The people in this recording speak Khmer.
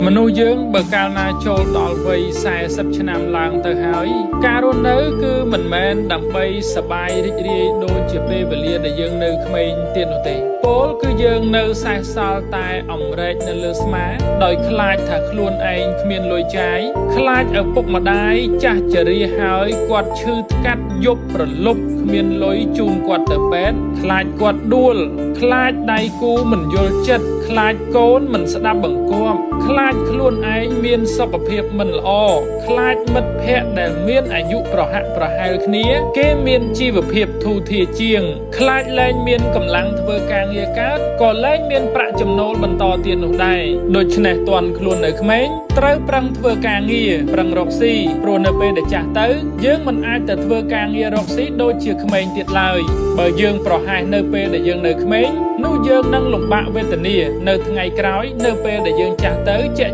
មនុស្សយើងបើកាលណាចូលដល់វ័យ40ឆ្នាំឡើងទៅហើយការរស់នៅគឺមិនមែនដើម្បីសប្បាយរីករាយដូចជាពេលវេលាដែលយើងនៅក្មេងទៀតនោះទេពោលគឺយើងនៅសេសសល់តែអម្រែកនៅលើស្មាដោយខ្លាចថាខ្លួនឯងគ្មានលុយចាយខ្លាចឪពុកម្ដាយចាស់ជរាហើយគាត់ឈឺថ្កាត់យប់ប្រលប់គ្មានលុយជូនគាត់ទៅពេទ្យខ្លាចគាត់ដួលខ្លាចដៃគូមិនយល់ចិត្តខ្លាចកូនមិនស្ដាប់បង្គាប់ខ្លាចខ្លួនឯងមានសុខភាពមិនល្អខ្លាចមិត្តភ័ក្តិដែលមានអាយុប្រហាក់ប្រហែលគ្នា គេមានជីវភាពធូរធារជាង ខ្លាចលែងមានកម្លាំងធ្វើការងារកើតក៏លែងមានប្រាក់ចំណូលបន្តទៀតនោះដែរដូច្នេះទាន់ខ្លួននៅក្មេងត្រូវប្រឹងធ្វើការងារប្រឹងរកស៊ីព្រោះនៅពេលដែលចាស់ទៅយើងមិនអាចទៅធ្វើការងាររកស៊ីដូចជាក្មេងទៀតឡើយបើយើងប្រហែសនៅពេលដែលយើងនៅក្មេងនោះយើងនឹងលំបាកវេទនានៅថ្ងៃក្រោយនៅពេលដែលយើងចាស់ទៅជាក់